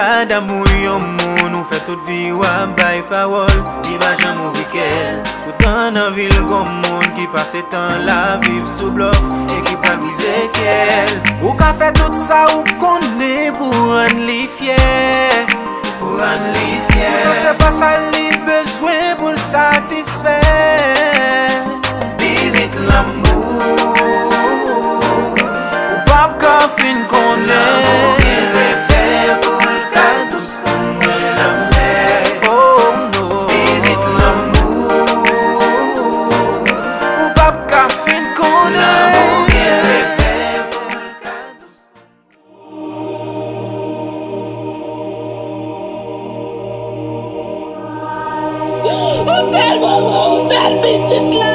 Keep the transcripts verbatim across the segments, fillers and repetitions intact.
Madanm ou yon moun, ou fè tout vi w ap bay pawòl, li pa janm ouvri kè l. Poutan nan vil gon moun ki pase tan l ap viv sou blòf e ki pral brize kè l. Ou ka fè tout sa ou konnen pou rann li fyè, pou rann li fyè. Poutan se pa sa li bezwen pou l satisfè. Limit lanmou, ou p ap ka fin konnen. Lanmou gen revè pou l ka dous kòm lanmè. Oh no. Limit lanmou, ou p ap ka fin konnen. Lanmou gen revè pou l ka dous. Ou sèl manman, ou sèl pitit la.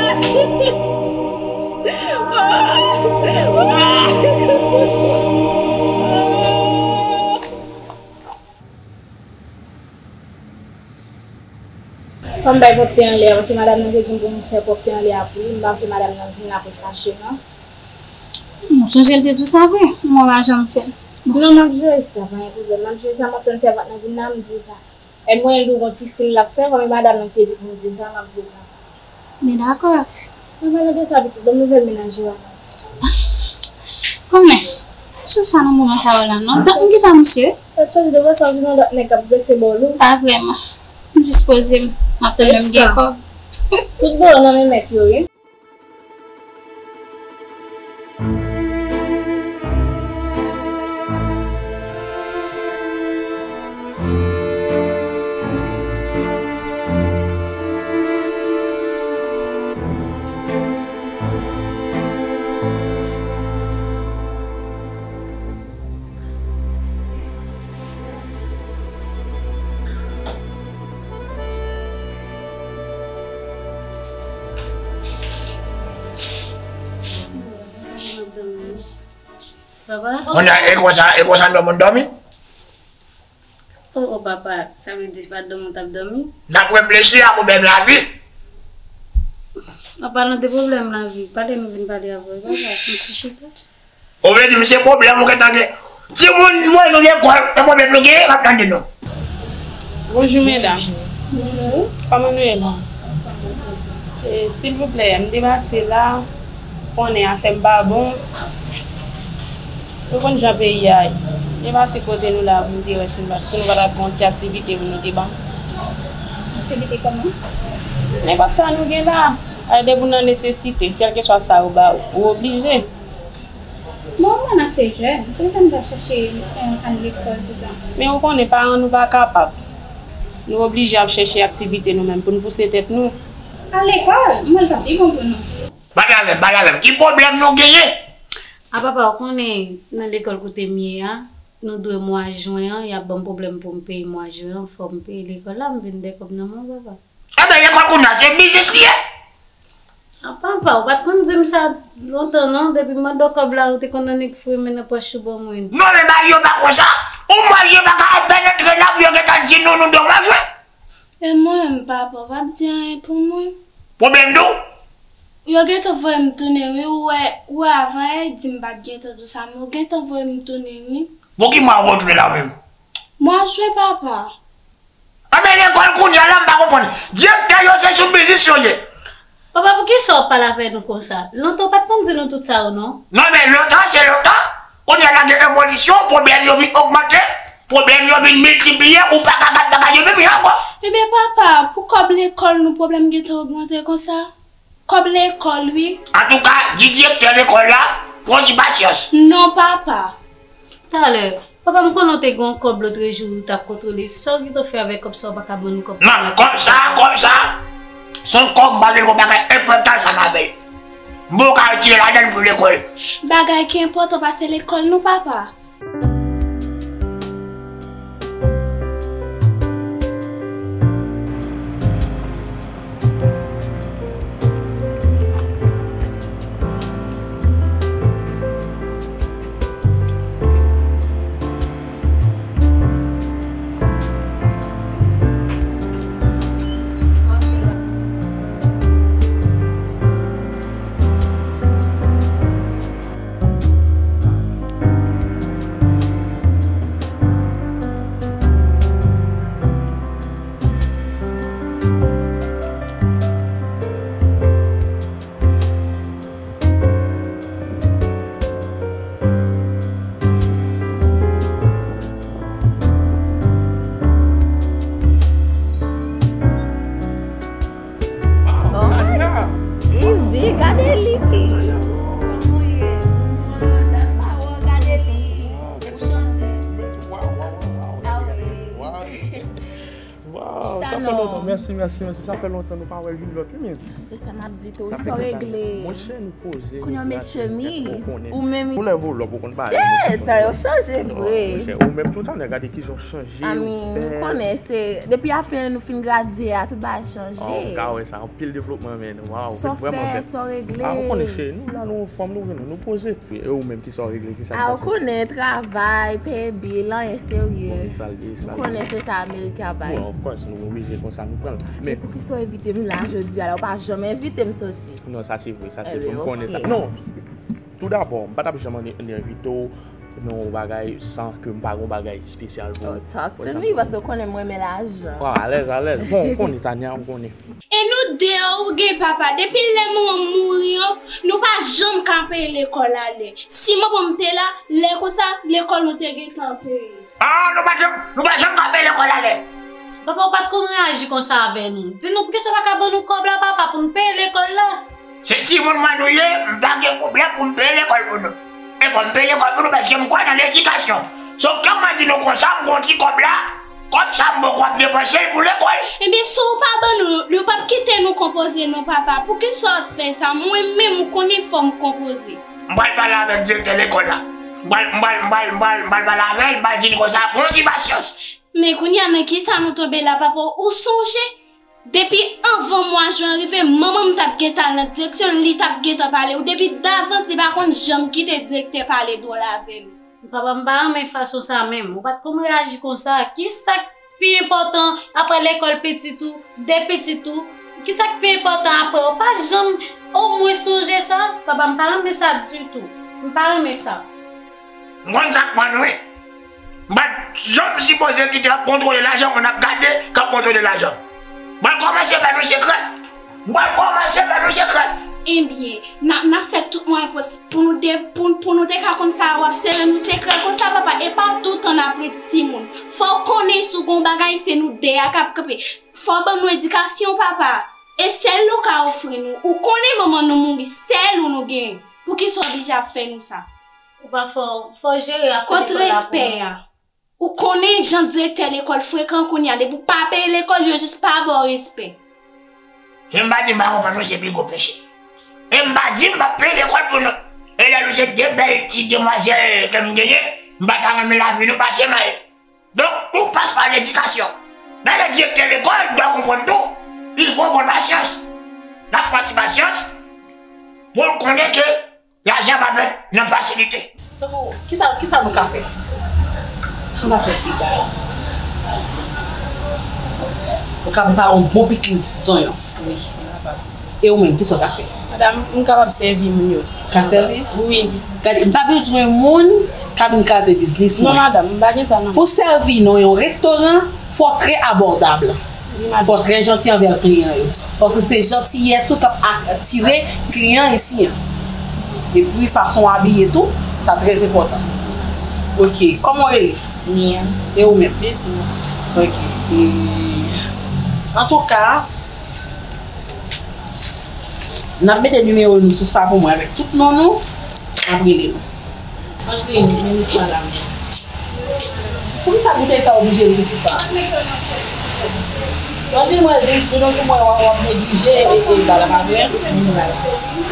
Fò m bay pwòpte anlè a, paske madanm nan te di m pou m fè pwòpte anlè a pou li, m pa vle madanm nan vin apre fache, non. M sonje l te di w sa vre, mwen pa janm fè l. Non, m ap jere sa, pa gen pwoblèm. M ap jere sa, m ap tann sèvant nan vin la, m di sa. E mwen, li gon ti stil l ap fè, kòm e madanm nan ki te di pou m di l sa, m ap di l sa. Men dakò. An palan de sa, pitit, ban m nouvèl mennaj ou a non. Konnen, sou sa nan moman sa yo la, non. Tank m gentan misye. Fèt chanje de vòs, sa, se yon lòt nèg k ap danse bò w. Pa vrèman. M jis poze m. M ap tann lè m gen kòb. Tout bò nan men mèt yo, wi. Papa? Moun nan, e konsa, e konsa nou moun dòmi? Oh, oh, papa, sa vle di se pa dòmi w t ap dòmi? N ap reflechi a pwoblèm lavi. An palan de pwoblèm lavi, pale nou vin pale avè w, papa, yon ti chita. Ou vle di m se pwoblèm ou gentan gen? Timoun mwen nou lekòl, e pwoblèm nou genyen, m ap tande nou. Bonjou, medam. Bonjou. Kòman nou ye la? E, silvouplè, m te pase la, konnen afè m pa bon. Ou konn jan peyi a ye. M te pase kote nou la pou m te wè si nou pa, si nou pa t ap gen yon ti aktivite pou nou te ban m. Aktivite kòman? Nenpòt sa nou gen la. Ay, depi w nan nesesite, kèlkeswa sa yo ba ou, ou oblije. Bon, ou menm ase jèn, poukisa nou pa chèche, eh, al lekòl, tou sa? Men ou konnen, paran nou pa kapab. Nou oblije ap chèche aktivite nou menm pou n pouse tèt nou. Al lekòl, m wè l t ap pi bon pou nou. Pale avè m, pale avè m. Ki pwoblèm nou genyen? A papa, ou konnen, nan lekòl kote m ye a, nou dwe mwa jen an, y ap ban m pwoblèm pou m peye mwa jen an, fò m peye lekòl la, m vin de kòb nan men w, papa. Enben, lekòl kounye a, se biznis li ye. A papa, ou pa t konn di m sa lontan non, depi m mande w kòb la, ou te konn annik foure men nan pòch ou ban mwen. Non, men bagay yo pa konsa. Ou manje pa ka ap penetre la, pou yo gentan di nou, nou dwe manje. E mwen menm, papa, ou pa t di anyen pou mwen. Pwoblèm tou? Yo gentan voye m tounen, wi, ou wè, ou wè avan yè, di m pa t gentan di w sa, men yo gentan voye m tounen, wi. Pou ki mwa ou retounen la ou menm? Mwa jen, papa. Anben, lekòl kounye a la, m pa konprann. Direktè yo se sou biznis yo ye. Papa, poukisa w ap pale avè nou konsa? Lontan w pa t konn di nou tout sa yo, non? Non, men lontan, se lontan. Kounye a la gen evolisyon, pwoblèm yo vin ogmante, pwoblèm yo vin miltipliye, ou pa ka gad bagay yo menm jan ankò. Ebyen, papa, pou kòb lekòl nou, pwoblèm gentan ogmante konsa? Kòb lekòl, wi. Antouka, di direktè lekòl la, pran ti pasyans. Non, papa. Talè, papa, m konnen w te gen yon kòb lòtrejou, ou t ap kontwole. Sa w gentan fè avèk kòb sa a, ou pa ka ban nou kòb sa a? Non, kòb sa, kòb sa, se yon kòb m pa vle gon bagay enpòtan ansanm avè l. M poko ka retire ladan l pou lekòl. Bagay ki enpòtan pase lekòl nou, papa. Gade li. Gade li. Ou chanje. Ah wi. Waw, sa fè lontan. Mèsi, mèsi, mèsi. Sa fè lontan nou pa wè youn lòt, wi, men. Se sa m ap di tou, wi, sa w regle. Monchè, nou poze, nou met chemiz, ou menm. Ou lè volò pou konn pale. Se tan yo chanje vre. Monchè, ou menm tout ane, gade kijan w chanje, ou bèl. Ou konnen, se, depi afen nou fin gradye a, tout bagay chanje. Oh, m ka wè sa, anpil devlopman, men. Waw, ou vrèman bèl. Sa w fè, sa w regle. Ah, ou konnen, cheri, nou la, nou anfòm, nou vini, nou poze. E ou menm, kisa w regle, kisa k pase? Ah, ou konnen, travay, peye bil, anyen serye. Bon, e sa l ye, e sa l ye. Ou konnen se sa America bay. Bon, of course, nou oblije konsa, nou pran l. Men poukisa w envite m la jodi a la, ou pa janm envite m soti? Non, sa se vre, sa se vre, m konnen sa. Non, toudabò, m pa t ap janm anni-, anni envite w nan yon bagay san ke m pa gen yon bagay espesyal pou ou. Oh, talk to me, paske w konnen m renmen lajan. Waw, alèz, alèz. Bon, ou konnen, Tania, ou konnen. E nou de a ou gen papa. Depi lè manman m mouri an, nou pa janm ka peye lekòl alè. Si manman m te la, lè konsa, lekòl nou te gentan peye. Ah, nou pa janm, nou pa janm ka peye lekòl alè. Papa, ou pa t konn reyaji konsa avè nou. Di nou, poukisa w pa ka ban nou kòb la, papa, pou n peye lekòl la? Se timoun mwen nou ye, m pa gen pwoblèm pou m peye lekòl pou nou. E fò m peye lekòl pou nou paske m kwè nan ledikasyon. Sof ke mwen di nou konsa, m gon ti kòb la, kòb sa m poko ap depanse l pou lekòl. Ebyen, si w pa ban nou, yo p ap kite nou konpoze non, papa. Poukisa w ap fè sa? Mwen menm, ou konnen fò m konpoze. M pral pale avèk direktè lekòl la. M pral, m pral, m pral, m pral, m pral pale avè l, m pral di l konsa, pran ti pasyans. Men kounye a, nan kisa nou tonbe la, papa? Ou sonje? Depi anvan mwa jen an rive, manman m t ap gentan al nan direksyon, li t ap gentan pale. Ou depi davans, li pa konn janm kite direktè pale dwòl avè m. Papa, m pa renmen fason sa menm. Ou pa t konn reyaji konsa. Kisa k pi enpòtan apre lekòl pitit ou, de pitit ou? Kisa k pi enpòtan apre? Ou pa janm omwen sonje sa? Papa, m pa renmen sa ditou. M pa renmen sa. M konn sa k pran nou, wi. M pa t janm sipoze kite w ap kontwole lajan moun ap gade k ap kontwole lajan. M pral kòmanse ba nou sekrè. M pral kòmanse ba nou sekrè. Ebyen, n ap, n ap fè tout mwayen posib pou nou de, pou, pou nou te ka konn sa w ap sere nou sekrè konsa, papa. E pa toutan n ap ret timoun. Fò w konnen si w gon bagay, se nou de a k ap kanpe. Fò w ban nou edikasyon, papa. E sèl nou ka ofri nou. Ou konnen manman nou mouri, sèl ou nou genyen. Poukisa w oblije ap fè nou sa? Ou pa fò, fò jere afè lekòl la pou mwen. Kot respè a? Ou konnen jan direktè lekòl frekan kounye a, depi w pa peye lekòl, yo jis pa ba w respè. Si m pa di m pa konprann nou, se pi gwo peche. E m pa di m p ap peye lekòl pou nou. E lè nou se de bèl ti demwazèl ke m genyen, m pa ta renmen lavi nou pase mal. Donk, tout passe par l'éducation. Men lè direktè lekòl dwe konprann tou, il faut prendre patience. N ap pran ti pasyans pou l konnen ke lajan pa fèt nan fasilite. Tankou, kisa, kisa nou ka fè? Kisa nou ka fè pi ba? Ou ka prepare yon bon pikniz zonyon. Wi, m kapab. E ou menm, kisa w ka fè? Madanm, m kapab sèvi moun yo. Ka sèvi? Wi. Gade, m pa bezwen moun k ap vin kraze biznis mwen. Non, madanm, m pa gen sa nan men. Pou sèvi nan yon restoran, fò w trè abòdab. Wi, madanm. Fò w trè janti anvè kliyan yo. Paske se jantiyès ou k ap atire kliyan isi an. Epi fason w abiye tou, sa trè enpòtan. Ok, kòman w rele? Nia. E ou menm? Desi. Ok. E, antouka, n ap mete nimewo nou sou sa pou mwen avèk tout non nou, n ap rele nou. Angeline, men sa la. Poukisa boutèy sa oblije rete sou sa? Angeline, mwen, de, de nos jours, mwen, w ap, w ap neglije e, e ba l, pa vre?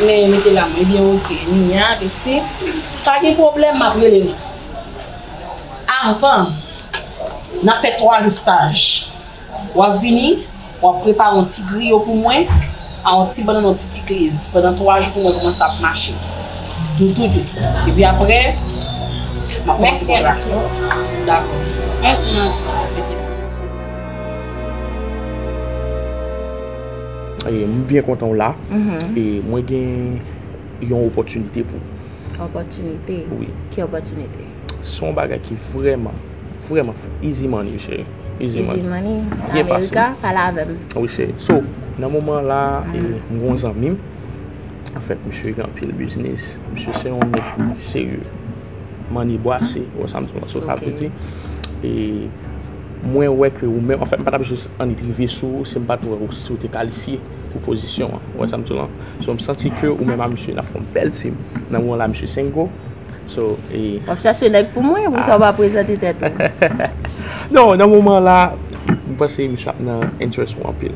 Men, mete la, mwen, ebyen, ok. Nia, Desi, pa gen pwoblèm, m ap rele nou. Avan, n ap fè twa jou staj. W ap vini, w ap prepare yon ti griyo pou mwen, a yon ti bannann, yon ti pikliz, pandan twa jou pou mwen kòmanse ap mache. Nou tou de. Epi apre, m ap kòmanse kontra. Dakò. Mèsi, man. E, m byen kontan w la. E mwen gen yon opòtinite pou ou. Opòtinite? Wi. Ki opòtinite? Se yon bagay ki vrèman, vrèman fou. Easy money, cheri. Easy money. Easy money? Byen fasil. America, pale avè m. Wi, cheri. So, nan moman la, e, m gon zanmi m. Anfèt, misye gen anpil biznis. Misye se yon nèg serye. Manni bwase, ou wè sa m di w, so sa vle di. E mwen wè ke ou menm, anfèt, m pa t ap jis annik rive sou ou si m pa t wè ou, si ou te kalifye. Pwopozisyon an. Ou wè sa m di w lan? So, m santi ke ou menm a misye, n ap fè yon bèl team. Nan moman la, misye single. So, e W ap chache nèg pou mwen, pou sa w pa prezante tèt ou? Non, nan moman la, m panse misye ap nan interest mwen anpil.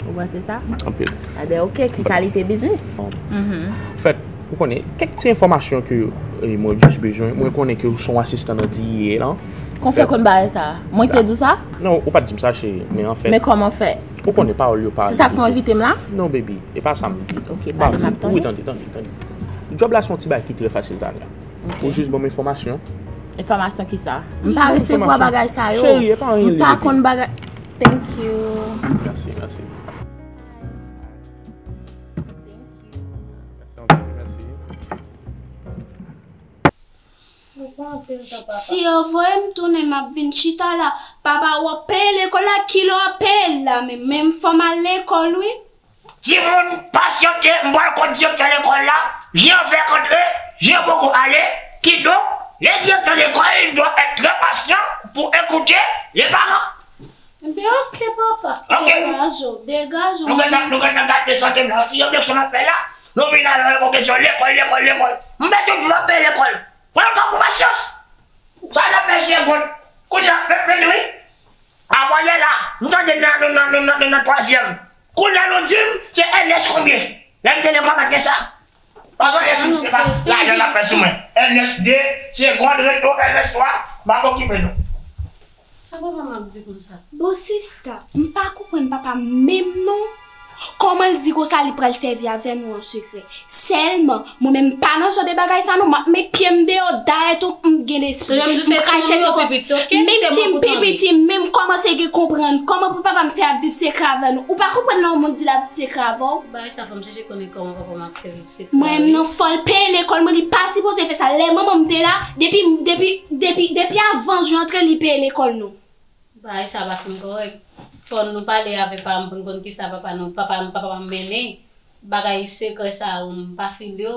Ou panse sa? Anpil. Ebyen, oke, ki kalite biznis? Anfèt, ou konnen, kèk ti enfòmasyon ke, e, mwen jis bezwen, mwen konnen ke ou se yon asistan nan D E A lan. Kon fè konn bagay sa? Mwen te di w sa? Non, ou pa t di m sa, cheri, men anfèt. Men kòman fè? Ou konnen pawòl yo pa. Se sa k fè w envite m la? Non, baby, e pa sa m di. Ok, ba, m ap tande. Wi, tande, tande, tande. Djòb la se yon ti bagay ki trè fasil, Tania. Ok. Ou jis ban m enfòmasyon. Enfòmasyon ki sa? M pa resevwa bagay sa yo. Cheri, e pa anyen li, baby. M pa konn bagay. Thank you. Mèsi, mèsi. Mèsi anpil, mèsi. Si yo voye m tounen, m ap vin chita la. Papa, w ap peye lekòl la, kilè w ap peye l la, men menm fò m al lekòl, wi. Timoun, pasyante, m pral kot direktè lekòl la. Jean Vert antre, Jean poko ale. Kidonk, le directeur d'école doit être très patient pour écouter les parents. Ebyen, oke, papa. Oke. Degaje w, degaje w. Nou gentan, nou gentan gade sante m la. Ti refleksyon m ap fè la. Nou vin avè yon kesyon lekòl, lekòl, lekòl. M mete tout jou ap peye lekòl. Pran yon tan pou pasyans. Sa n ap fè se bon. Kounye a, men, men wi. Apre yè la, m tande nan, nou nan, nou nan, nou nan twazyèm. Kounye a nou di m, se Ernest konbyen? Lè m te lekòl, pa t gen sa. Pa gen Ernest, se pa lajan n ap fè sou mwen. Ernest de, segond, reto, Ernest twa, m ap okipe nou. Sa papa m ap di konsa? Bon, sista, m pa konprann papa m menm non. Kòman l di konsa li pral sèvi avè nou an sekrè? Sèlman, mwen menm m pa nan jan de bagay sa non, m ap met pye m deyò, dayè tou m gen lespri. M pral chèche kò. Menm si m pi piti, men m kòmanse gen konprann. Kòman pou papa m fè ap viv sekrè avè nou? Ou pa konprann lè yon moun di l ap viv sekrè avè w? Bagay sa fò m chèche konnen kòman papa m ap fè viv sekrè avè l. Mwen menm non, fò l peye lekòl mwen, li pa sipoze fè sa. Lè manman m te la, depi, depi, depi, depi avan jou antre, li peye lekòl nou. Bagay sa pa fin kòrèk. Fò nou pale avè papa m pou n konn kisa papa nou, papa m, papa m mennen. Bagay sekrè sa yo, m pa file yo.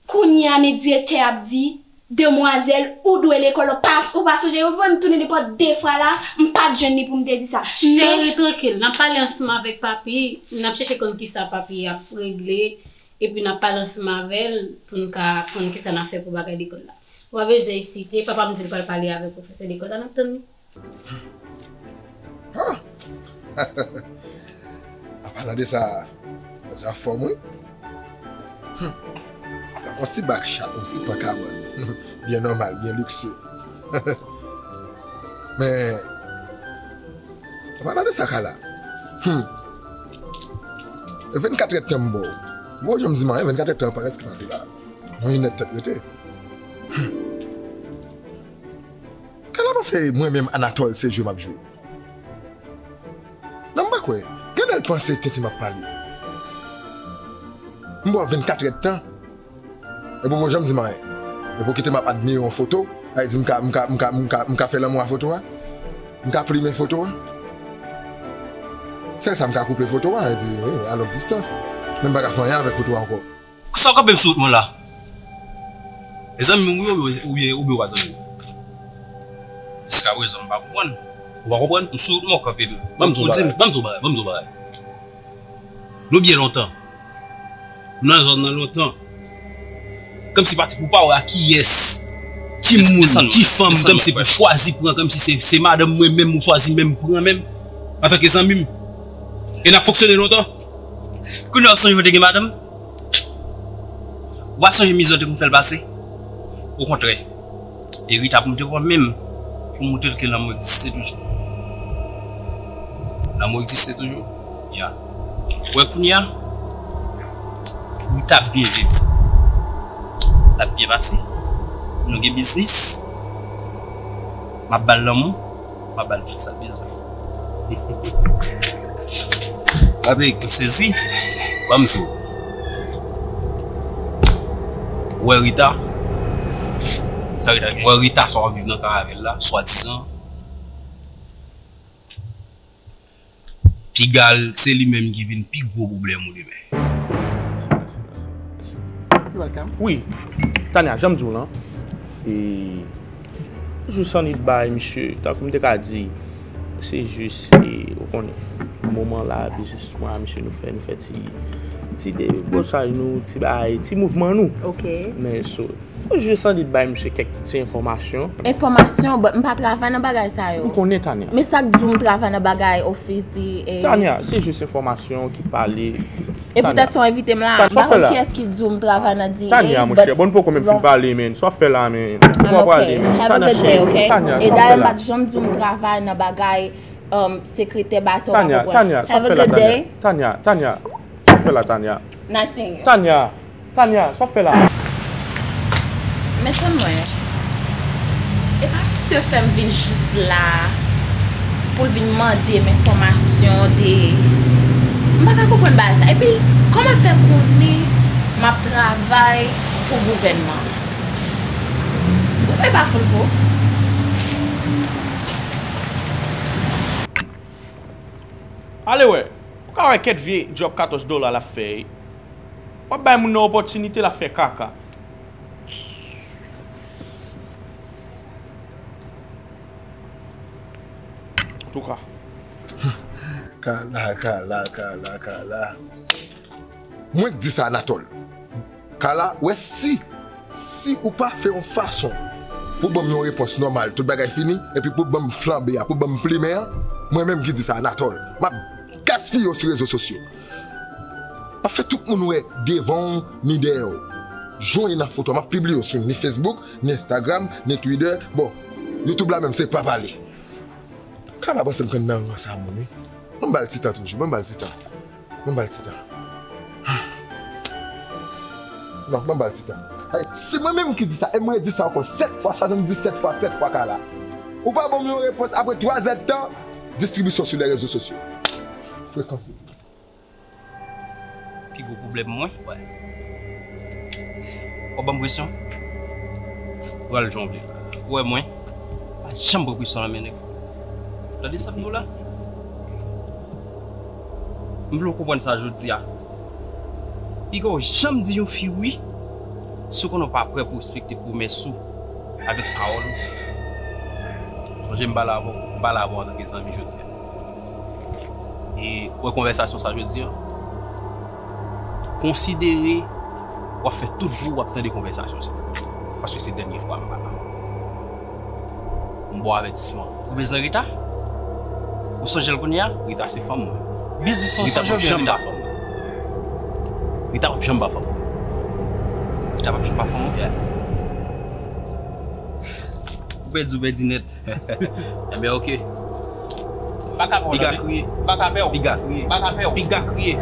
Kounye a, men direktè ap di, demwazèl, ou dwe lekòl, ou pa, ou pa sonje, yo voye m tounen depi de fwa la, m pa t jwenn li pou m te di sa. Men cheri, trankil, n ap pale ansanm avèk papi, n ap chèche konn kisa papi ap regle, epi n ap pale ansanm avè l pou n ka konn kisa n ap fè pou bagay lekòl la. Ou pa bezwen esite, papa m di l pral pale avèk pwofesè lekòl la, n ap tann li. Ah! An palan de sa, sa fòm wi. Hmm. Yon ti bak chat, yon ti pan kabann. Byen nòmal, byen liksye. Men, an palan de sa ka la. Hmm. Vennkat èdtan m ba w. Bon, jan m di m an, vennkat èdtan an pa rèske pase la. Yon inèdtan rete. Hmm. Kala panse mwen menm Anatòl se jwe m ap jwe. Non, m pa kwè. Genlè l panse tenten m ap pale. M ba w vennkat èdtan. Epi w poko janm di m anyen. Epi w kite m ap admire yon foto. Sa vle di m ka, m ka, m ka, m ka, m ka fè lanmou a foto a. M ka plimen foto a. Sèl sa m ka koupe foto a, sa vle di, wi, a long distans. Men m pa ka fè anyen avèk foto a ankò. Sa w kanpe m sou wout mwen la? E zanmi m ou ye, oubyen, oubyen ou pa zanmi m? Jiskaprezan, m pa konprann. Ou pa konprann? M sou wout mwen w kanpe m. Ban m di w bagay, ban m di w bagay, ban m di w bagay. Nou byen lontan. Nou nan zòn nan lontan. Kòmsi pa t-, ou pa wè a kiyès, ki moun, ki fanm, kòmsi pou chwazi pran, kòmsi se, se madanm mwen menm ou chwazi menm pran menm, antanke zanmi m. E n ap fonksyone lontan. Kounye a w sonje w te gen madanm? Ou pa sonje mizè w te konn fè l pase? Okontrè, e Rita pou m te pran menm pou m montre l ke lanmou egziste toujou. Lanmou egziste toujou. Ya. Ou wè kounye a, Rita ap byen viv. L ap byen pase. Nou gen biznis. M ap ba l lanmou. M ap ba l tout sa l bezwen. Patrick, ou sezi? Ban m di w. Ou wè Rita? Sa Rita gen? Ou wè Rita sa w ap viv nan kay avè l la, swadizan. Piga l, se li menm ki vin pi gwo pwoblèm ou demen. You're welcome. Wi, Tania, jan m di w lan, e, jis annik bay misye, tankou m te ka di, se jis, e, ou konnen, Moman la, biznis mwen a misye, nou fè, nou fè ti, ti debosaj nou, ti bagay, ti mouvman nou. Ok. Men so, fò jis annik bay misye kèk ti enfòmasyon. Enfòmasyon, but m pa travay nan bagay sa yo. M konnen, Tanya. Men sa k di w m travay nan bagay ofis di e. Tanya, se jis enfòmasyon ki pale. E poutèt se w envite m la. M pa konn kiyès ki di w m travay nan di e. Tanya, monchè, bon, n poko menm fin pale, men. Sa w ap fè la, men. Ou pa prale, men. Have a good day, ok? Tanya, sa w ap fè la. E dayè, m pa t janm di w m travay nan bagay sekretè, bagay sa w pa konprann. Tanya, sa w ap fè la, Tanya. Tanya, Tanya, sa w ap fè la, Tanya. Nice seeing you. Tanya, Tanya, sa w ap fè la? Men tann mwen, e pa misye fè m vin jis la pou l vin mande m enfòmasyon de. M pa ka konprann bagay sa. Epi, kòman l fè konnen m ap travay pou gouvènman an? Ou pa fout fou? Ale wè, ou ka wè kèk vye djòb katòz dola l ap fè. W ap bay moun nan opòtinite, l ap fè kaka. Antouka. Kala, kala, kala, kala. Mwen k di sa, Anatòl. Kala, wè si, si ou pa fè yon fason pou ban m yon repons nòmal, tout bagay fini, epi pou ban m flanbe a, pou ban m plimen an, mwen menm ki di sa, Anatòl, m ap gaspiye w sou rezo sosyo. M ap fè tout moun wè devan w ni dèyè w. Jwenn nan foto, m ap pibliye w sou ni Facebook, ni Instagram, ni Twitter. Bon, YouTube la menm se pa pale. Kala panse m konn nan rans a moun wi. Ban m ba l ti tan toujou, ban m ba l ti tan. Ban m ba l ti tan. Non, ban m ba l ti tan. Ay, se mwen menm ki di sa, e mwen di sa ankò sèt fwa, swasanndisèt fwa, sèt fwa Kala. Ou pa ban m yon repons apre twa zèdtan distribisyon sou lè rezo sosyo. Frekans. Pi gwo pwoblèm mwen. W ap ban m presyon. Pral jan w vle. Ou wè mwen, pa janm pran presyon nan men nèg. Tande sa m di w la? M vle w konprann sa jodi a. Piga w janm di yon fi wi si w konnen w pa prè pou w respekte pwomès ou avèk pawòl ou. Sonje m pale avè w, m pale avè w antanke zanmi jodi a. E wè konvèsasyon sa jodi a, konsidere w ap fè tout vi w w ap tande konvèsasyon sa. Paske se dènye fwa m pale avè w. M ba w avètisman. Ou bezwen Rita? Ou sonje l kounye a? Rita se fanm mwen. Biznis lan sonje oubyen Rita? Rita p ap janm pa fanm mwen. Rita p ap janm pa fanm mwen? Yeah. Ou pèdi, ou pèdi nèt. Enben, oke. Piga kriye. Piga kriye. Piga kriye. Piga kriye. Piga kriye.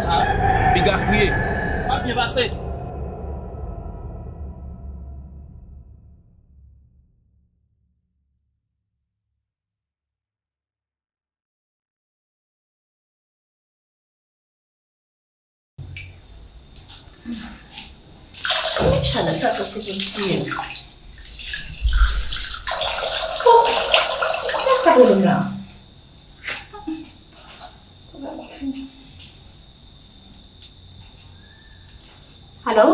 Piga kriye. P ap byen pase. Kote chalè sa soti pou m tiye m? Bon, kiyès k ap rele m la? Alo?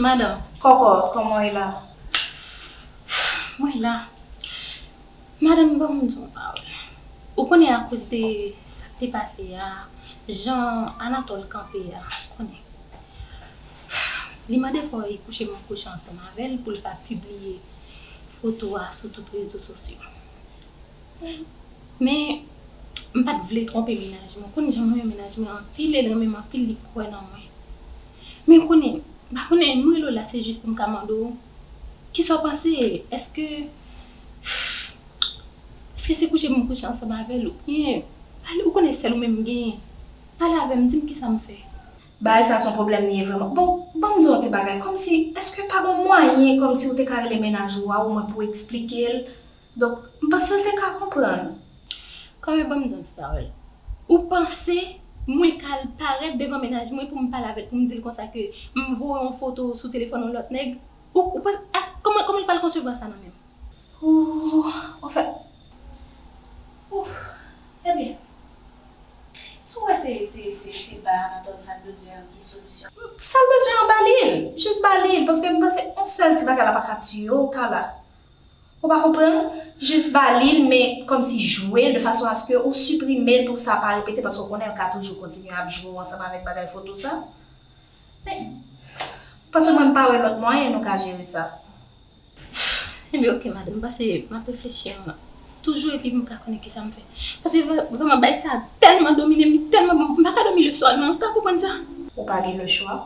Madanm. Kòkò, kòman w ye la? Mwen la. Madanm, ban m di w yon pawòl. Ou konnen akoz de sa k te pase a, jan Anatòl kanpe a, ou konnen. Li mande fò e kouche m kouche ansanm avè l pou l pa pibliye foto a sou tout rezo sosyo. Men, m pa t vle twonpe mennaj mwen. Ou konn jan mwen renmen mennaj mwen anpil, e l renmen m anpil, li kwè nan mwen. Men konnen, m pa konnen, m rele w la, se jis pou m ka mande w, kisa w panse? Èske, èske se kouche pou m kouche ansanm avè l, oubyen, pale, ou konnen sèl ou menm m genyen. Pale avè m, di m kisa m fè. Bagay sa se yon pwoblèm li ye vrèman. Bon, ban m di w yon ti bagay, kòmsi, èske pa gen yon mwayen, kòmsi ou te ka rele mennaj ou a, omwen pou w eksplike l? Donk, m panse l te ka konprann. Kòmè, ban m di w yon ti pawòl. Ou panse mwen ka al parèt devan mennaj mwen pou m pale avè l, pou m di l konsa ke m voye yon foto sou telefòn yon lòt nèg? Ou, ou panse, a, kòman, kòman l pral konsevwa sa nan menm? Ooh, anfèt, ooh, ebyen, si w wè se, se, se, se ba Anatòl sa l bezwen an ki solisyon. Sa l bezwen an, ba li l. Jis ba li l, paske m panse yon sèl ti bagay la pa ka tiye w, Kala. Ou pa konprann? Jis ba li l, men kòmsi jwe l de fason aske ou siprime l pou sa pa repete, paske ou konnen l ka toujou kontinye ap jwe w ansanm avèk bagay foto sa. Men, paske mwen m pa wè lòt mwayen nou ka jere sa. Ebyen, oke, madanm, m pase, m ap reflechi an toujou epi m ka konnen kisa m fè. Paske vrè-, vrèman, bagay sa a tèlman domine m, li tèlman bon, m pa ka dòmi leswa, non, ou ta konprann sa? Ou pa gen lechwa.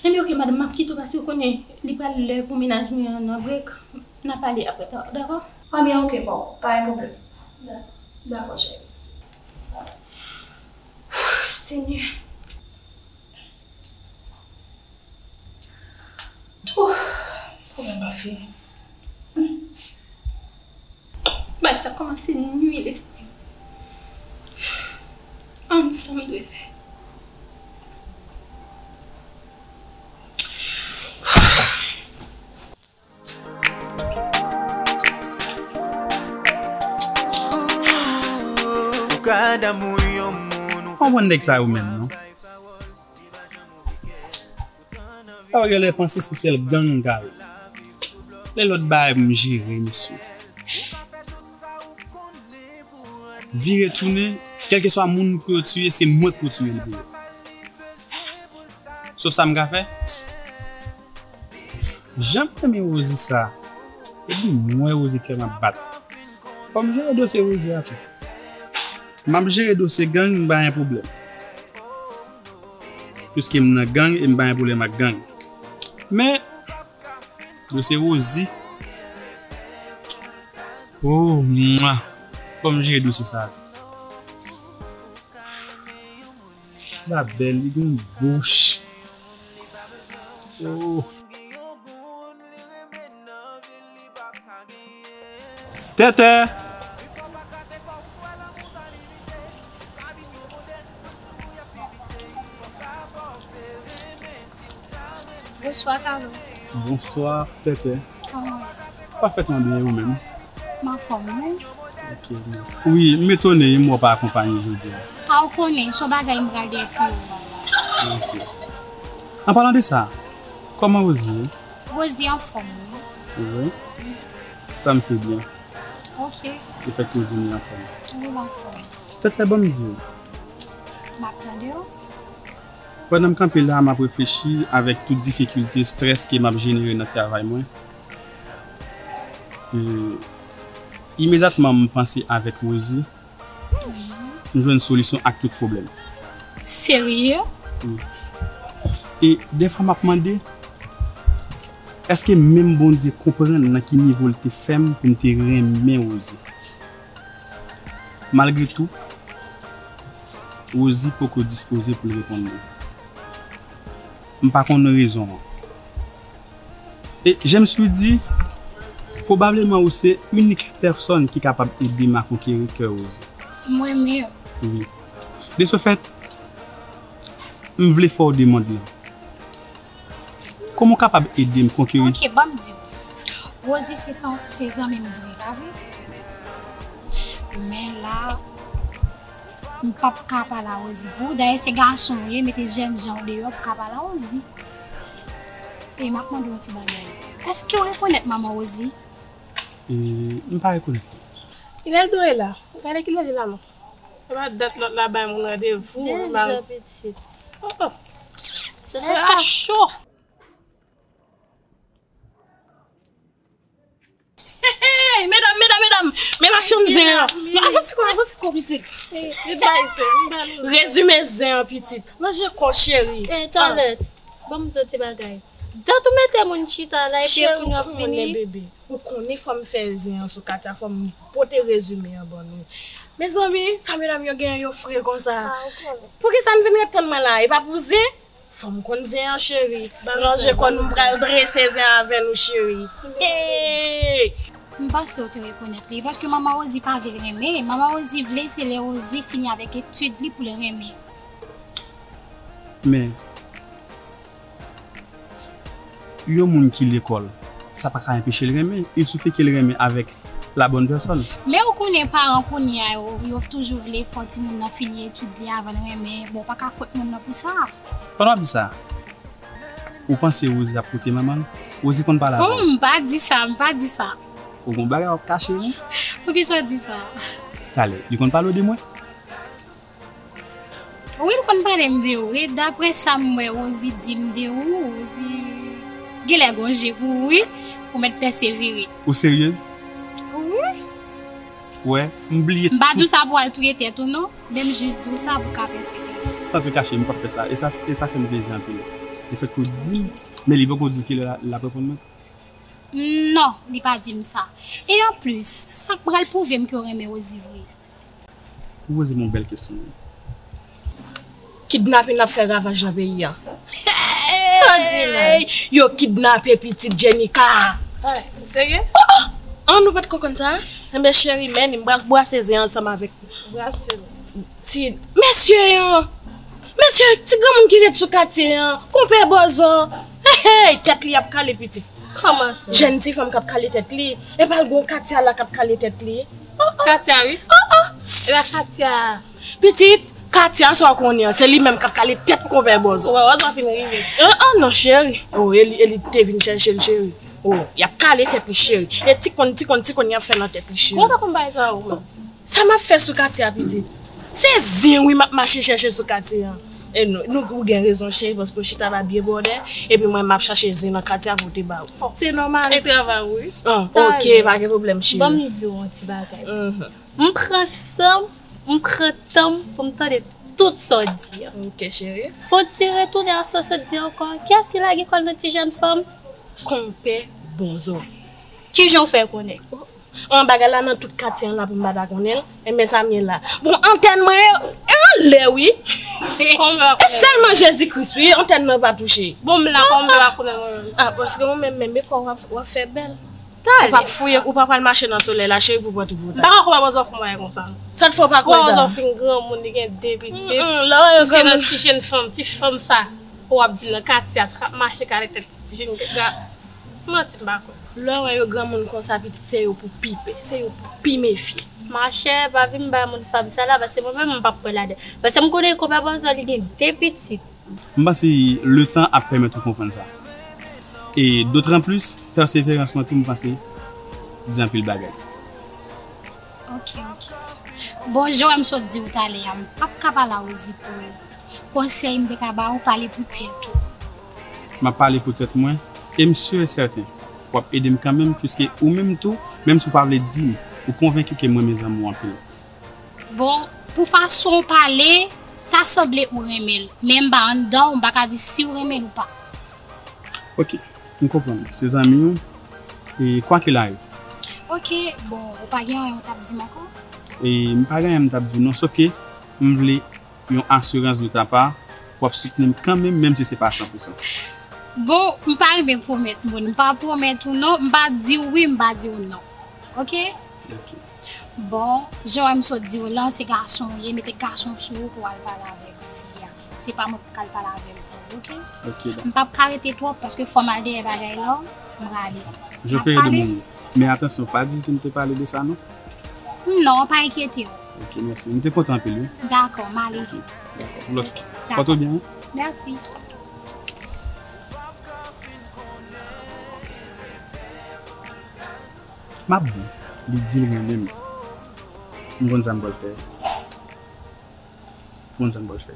Ebyen, oke, madanm, m ap kite w pase, ou konnen, li pral lè pou mennaj mwen an nan brek. N a pale apre, ta-, dakò? Ebyen, oke, bon, pa gen pwoblèm. Da-, dakò, cheri. Senyè. Ouh, pwoblèm pa fini. Bagay sa kòmanse nwi lespri m. Ann, sa m dwe fè? Ou ka damou yon moun ou konprann nèg sa yo menm, non? Sa yo genlè panse se sèl gang m ka ye. Lè lòt bagay pou m jere, mesye. Vire tounen, kèlkeswa moun pou yo tiye, se mwen k pou tiye l pou yo. Sof sa m ka fè. Jan m renmen Rosie sa, epi m wè Rosie kè m ap bat. Fò m jere dosye Rosie a tou. M ap jere dosye gang, m pa gen pwoblèm. Piske m nan gang e m pa gen pwoblèm ak gang. Men, dosye Rosie. Oh, mwa. Fò m jere dosye sa a tou. Fi la bèl, li gen bouch. Oh. Tètè. Bonswa, Carlo. Bonswa, Tètè. Kòman w ye? Pafètman byen, e ou menm? M anfòm, wi. Ok, bon. Wi, m etone, m wè w pa akonpaye jodi a. A, ou konnen, se yon bagay m pral depi. Ok. An palan de sa, kòman Rosie ye? Rosie anfòm, wi. Wi. Sa m fè byen. Ok. Lefètke Rosie anfòm. Wi, l anfòm. Tètè, ban m di w. M ap tande w. Pandan m kanpe la, m ap reflechi avèk tout difikilte, estrès ke m ap jenere nan travay mwen. E, imedyatman, m panse avèk Rosie, m jwenn solisyon ak tout pwoblèm. Serye? Wi. E dèfwa, m ap mande, èske menm Bondye konprann nan ki nivo l te fè m pou m te renmen Rosie? Malgre tou, Rosie poko dispoze pou l reponn mwen. M pa konn rezon an. E James Rudy, pwobableman ou se inik pèsòn ki kapab ede m a konkeri kè Rosie. Mwen menm? Wi. De ce fait, m vle fè w demann lan. Kòman w kapab ede m konkeri? Ok, ban m di w. Rosie se san-, se zanmi m vre, pa vre? Men la, m p ap ka pale a Rosie pou ou. Dayè, se gason w ye, mete jènjan w deyò pou ka pale a Rosie. E m ap mande w yon ti bagay. Èske w rekonèt manman Rosie? E, m pa rekonèt li. Kilè l dwe la? Gade kilè li la, non. Se pa dat lòt la bay moun randevou, li ba m. Dezè, pitit. Oh, oh. Se lè sa cho. Hey, hey, medam, medam, medam, men machann zen an. Non, avanse kò, avanse kò, pitit. Vin bay zen, vin bay nou zen. Rezime zen an, pitit. Nan je kò, cheri. Eh, Tòlèt, ban m di w ti bagay. Dat ou mete moun chita la, epi cheri, pou nou ap vini. Ou konnen, bebe. Ou konnen fò m fè zen an sou Katia, fò m pote rezime an ban nou. Mezanmi, sa medam yo genyen yo fre konsa. Ah, ou konnen. Poukisa n vin ret tann mwen la? E pa pou zen? Fò m konn zen an, cheri. Ranje kò nou, m pral drese zen avè nou, cheri. Hey! M panse w te rekonèt li, paske manman Rosie pa vle l renmen. Manman Rosie vle se lè Rosie fini avèk etid li pou l renmen. Men, yon moun ki lekòl, sa pa ka anpeche l renmen. Il suffit ke l renmen avèk la bonne personne. Men ou konnen paran kounye a yo, yo toujou vle fè timoun nan fini etid li avan l renmen. Bon, ou pa ka kont moun nan pou sa. Pandan w ap di sa, ou panse Rosie ap koute manman l? Rosie konn pale avè l? Bon, m pa di sa, m pa di sa. Ou gon bagay w ap kache, wi. Poukisa w di sa? Talè, li konn pale w de mwen? Wi, l konn pale m de ou. E daprè sa m wè Rosie di m de ou, Rosie genlè gon je pou ou, wi, ou mèt pèsevere. Ou seryez? Wi. Wè, m bliye tout. M pa di w sa pou w al touye tèt ou, non. Men m jis di w sa pou w ka pèsevere. San tou kache, m p ap fè sa. E sa, e sa fè m plezi anpil. Lefètke w di m, men li poko di m kilè l ap reponn mwen tou. Non, li pa di m sa. E anplis, sa k pral pwouve m ke w renmen Rosie vre? Ou poze m yon bèl kesyon, wi. Kidnapin ap fè ravaj nan peyi a. Sa w di la? Yo kidnape pitit Jenica. Ay, ou serye? Oh, oh! An, nou pa t ko konn sa? Enben, cheri, men m pral bwase zen ansanm avèk ou. Brase l. Ti mesye an, mesye, ti granmoun ki ret sou katye an, konpè Bòzò. Hey, hey, tèt li ap kale pitit. Kòman sa? Jèn ti fanm k ap kale tèt li. Epa l gon Katya la k ap kale tèt li. Oh, oh. Katya, wi. Oh, oh. Epa Katya. Pitit, Katya sa w konnen an, se li menm k ap kale tèt konpè Bòzò. Wè, Bòzò fin rive. Oh, oh, non, cheri. Oh, e li, e li te vin chèche l, cheri. Oh, y ap kale tèt li, cheri. E ti konn, ti konn, ti konn y ap fè nan tèt li, cheri. Kòman w pa konn bagay sa ou menm? Sa m ap fè sou katye a, pitit? Se zen wi m ap mache chèche sou katye a. E nou, nou, ou gen rezon, cheri, paske w chita la byen bòdè, epi mwen m ap chache zen nan katye a pou te ba ou. Se nòmal. E travay ou, wi. Ah, ok, pa gen pwoblèm, cheri. Ban m di w yon ti bagay. Mhm. M pran san m, m pran tan m pou m tande tout sa w di an. Ok, cheri. Fò w ti retounen a sa w sot di ankò. Kiyès ki lage kò l nan ti jèn fanm? Konpè Bòzò. Kijan w fè konnen? An, bagay la nan tout katye an la pou m pa ta konnen l. Enben sa m ye la. Bon, antèn mwen e anlè wi. Kòman w pa konnen? E sèlman Jezi Kris wi, antèn mwen pa touche. Bon, m la, kòman m pa konnen mwen menm? Ah, paske ou menm menm e kò w ap, w ap fè bèl. Ou p ap fouye, ou p ap al mache nan solèy la, cheri, pou pran tou pou ou ta. M pa kwè kòman Bòzò fè mwen konsa. Sa t fè w pa kwè sa? Bòzò fin granmoun, li gen de pitit. Mm, mm, lè w wè yo granmoun. Ou se nan ti jèn fanm, ti fanm sa. Ou ap di l nan katye a, sa k ap mache kale tèt. Vin ga-, manti m pa kwè. Lè w wè yo granmoun konsa, pitit, se yo pou pi pè, se yo pou pi mefye. Machè, pa vin bay moun fab sa la, paske mwen menm m p ap kwè ladan. Paske m konnen konpè Bòzò li gen de pitit. M panse letan ap pèmèt ou konprann sa. E dotranplis, pèseverans mwen tou, m panse, di anpil bagay. Ok, ok. Bon, jan w wè m sot di w talè a, m p ap ka pale a Rosie pou ou. Konsèy m te ka ba ou, pale pou tèt ou. M ap pale pou tèt mwen, e m si e sèten, w ap ede m kanmenm, piske ou menm tou, menm si w pa vle di m, ou konvenki ke m renmen zanmi w anpil. Bon, pou fason w pale, ta sanble ou renmen l, men m pa anndan w, m pa ka di si w renmen l ou pa. Ok, m konprann. Se zanmi w, e quoi qu'il arrive. Ok, bon, ou pa gen anyen ou t ap di m ankò? E m pa gen anyen m t ap di w non, sòf ke m vle yon asirans de ta pa, w ap soutni m kanmenm, menm si se pa san pou san. Bon, m pa renmen pwomèt moun, m pa pwomèt ou non, m pa di w wi, m pa di w non. Ok? Ok. Bon, jan w wè m sot di w lan, se gason w ye, mete gason sou ou pou w al pale avèk fi a. Se pa mwen pou k al pale avè l pou ou, ok? Ok, dakò. M p ap ka rete twòp paske fò m al dèyè bagay la, m prale. Je paye de mon mieux. Men atansyon, pa di ke m te pale de sa non. Non, pa enkyete w. Ok, mèsi. M te kontan anpil, wi. Dakò, m ale. Ok, dakò. Yon lòt fwa. Dakò. Pòte w byen, wi. Mèsi. M ap bon. Li di l renmen m. M konn sa m pral fè. M konn sa m pral fè.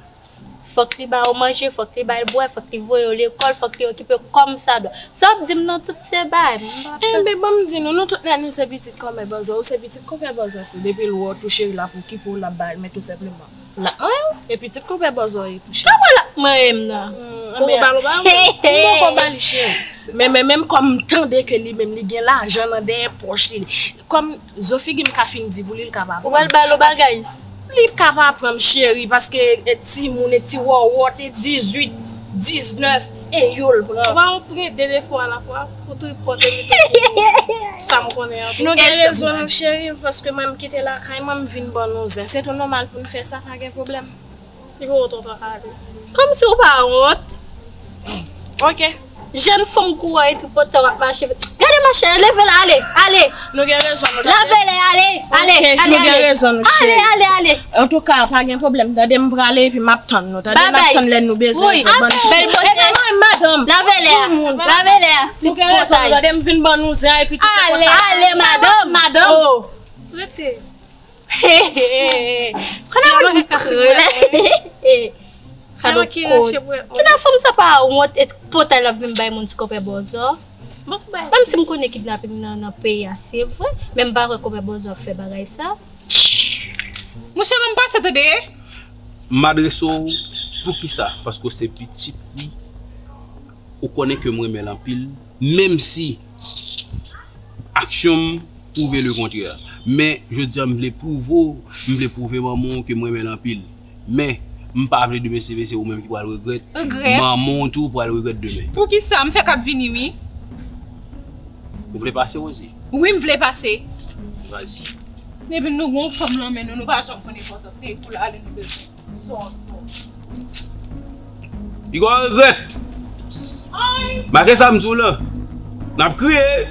Fòk li ba w manje, fòk li ba l bwè, fòk li voye w lekòl, fòk li okipe w kòmsadwa. Sa w ap di m nan tout se bagay, m pa... Enben, ban m di nou, nou tout la nou se pitit kòmè bòzò, ou se pitit kòmè bòzò tou. Depi l wè w tou cheri l ap okipe w, l ap ba l, men tou senpleman. L ap manyen w, e pitit kòmè bòzò w ye tou cheri. Kòman l ap manyen m nan? Hmm, poko ba l, ou ba l, ou poko ba li cheri. Men, men, menm kòm m tande ke li menm li gen lajan nan dèyè pòch li, kòm zo figi m ka fin di pou li, li ka pa pran. Ou pral ba l yon bagay? Li ka pa pran m cheri, paske e timoun, e ti wòwòt, e dizuit, diznèf, e yo l pran. Ou pa wont pran de defo alafwa, ou tripòt e mete pou sa m konnen an tou. Nou gen rezon nou cheri, paske mwen m kite lakay mwen, m vin ban nou zen. Se tou nòmal pou n fè sa, pa gen pwoblèm. Li poko tonton ale. Kòmsi w pa wont. Ok. Jèn fanm kou w e tripotè w ap mache. Gade Mache, leve la, ale, ale. Nou gen rezon, nou tande. Lave lè, ale, ale, ale, nou gen ale. Rezon, nou ale, cheri. Ale, ale. Antouka, pa gen pwoblèm. Tande, m prale epi m ap tann nou. Tande, m ap tann lè nou bezwen se bann sou. Bèl bote. E kòman madanm? Lave lè a. Lave lè a. Nou gen rezon, nou tande, m vin ban nou zen epi tout sa konsa. Ale, ale, madanm. Madanm. Oh. Rete. Konnen moun krele. Kado kot. Kida fanm sa pa wont e potay l ap vin bay moun ti konpè bòzò. Menm si m konnen kidnaping nan nan peyi a se vre, men m pa kwè konpè bòzò ap fè bagay sa. Monchè, ban m pase tande. M adrese w poukisa? Paske w se pitit li. Ou konnen ke m renmen l anpil, menm si aksyon m pwouve le kontrè. Men, jodi a, m vle pwouve w, m vle pwouve manman w ke m renmen l anpil. Men, m pa vle demen se vre se ou menm ki pral regrèt. Regrèt? Manman w tou pral regrèt demen. Poukisa? M fèk ap vini, wi. Ou vle pase, Rosie? Wi, m vle pase. Vas-y. Epi nou gon fanm nan men nou, nou pa janm konn enpòtans li, pou l ale nou bezwen. Li gon regrèt. Make sa m di w lan. N ap kriye.